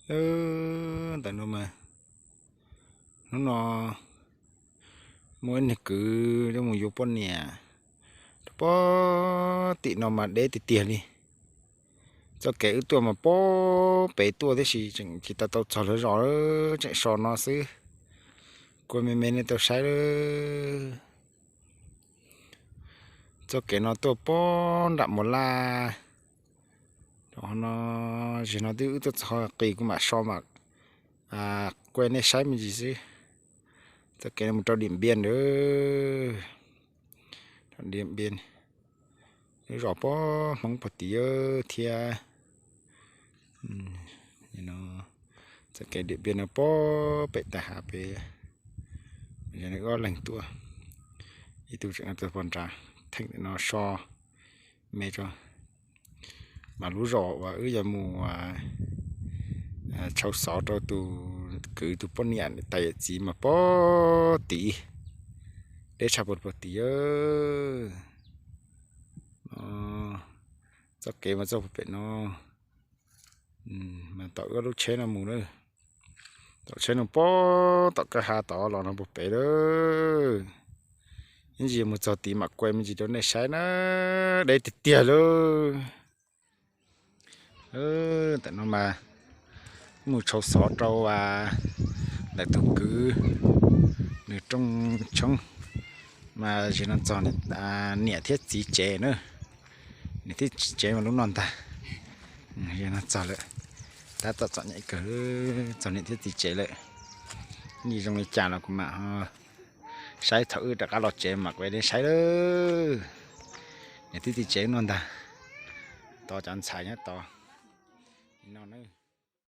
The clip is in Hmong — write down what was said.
Ntawm no mas hnub no muaj ib niag kwv yuav mus yuav poj niam rau pog tim no mas deb tiag tiag li. Txoj kev wb tuaj mas pog pem tuaj tib si tseem tsis tau tau txog lawv zos, tseem so no xwb. Kua me me nej tau saib lawm. Txoj kev no tuaj pog nram Mos Laj. Rau no, zig no twb wb tuaj txog qis kuv mam so mam kua nej saib me ntsis xwb. Txoj kev no mus rau Dim Npias ntawd. Dim Npias, lub zos pog Hmoob pog tid thiab. Txoj kev Dim Npias no pog pem tag hav pem, ob leeg tuaj, ib tug tseem tuaj pog nrad, theem no so me tso. Mas lub zos uas wb yuav mus tshau xov rau tus kwv tus poj niam tais yawm txiv mas pog tid, deb tshaj plaws pog tid. Txoj kev mas txoj pog pem no, mas tom wb lub tsheb no mus na, tom tsheb no pog tom kwj ha tod los no pog pem lawm. Ib ntsis mus txog tid mam kua me ntsis rau nej saib na, deb tiag tiag lawm. Tam no mas mus tshau xov rau ntawm tus kwv nws rooj tshoob, mas zig no txog niam thiab txiv tsev na, niam thiab txiv tsev mas lub no ntag. Zig no txog lawm, tab tom txom nyem kawg, txog niam thiab txiv tsev lawm. Ib ntsis zoo li cas los kuv mam saib thaum wb rov qab los tsev mam kua nej saib lawm. Niam thiab txiv tsev no ntag, tod cov ntxhais nyob tod no.